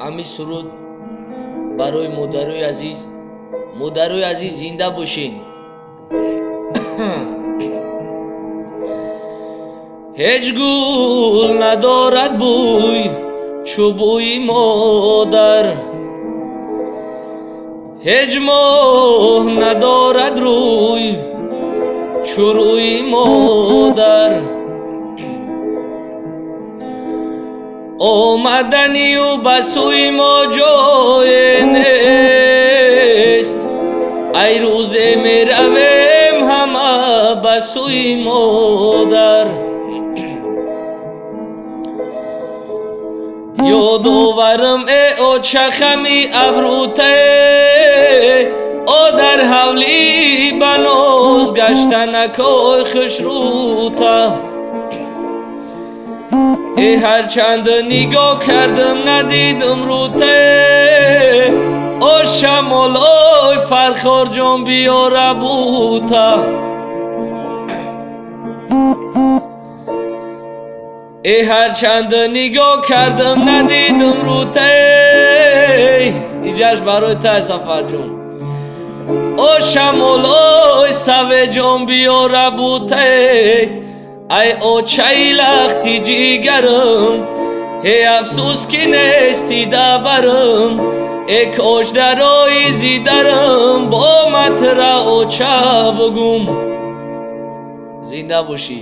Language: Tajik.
Ҳамин суруд барои модарои азиз. Модарои азиз, зинда бошед. Ҳеҷ гул надорад бӯй чу бӯи модар, ҳеҷ моҳ надорад рӯй чу рӯи модар. Омаданию ба сӯи мо ҷое нест, ай рӯзе меравем ҳама ба сӯи модар. Ёдоварам э очахами абрӯте, о дар ҳавлӣ ба ноз гаштанакой хушрӯта. Э ҳарчанд нигоҳ кардам надидам рӯте, о шамолой Фархорҷон биёра бута. Э ҳарчанд нигоҳ кардам надидам рӯте, иҷаш барои тай Сафарҷон. О шамолой Савеҷон биёра буте, ай очаи лахти ҷигарам, ҳе афсӯс ки нести дабарам, э кош дарои зидарам бо матра оча бугум. Зинда бошӣ.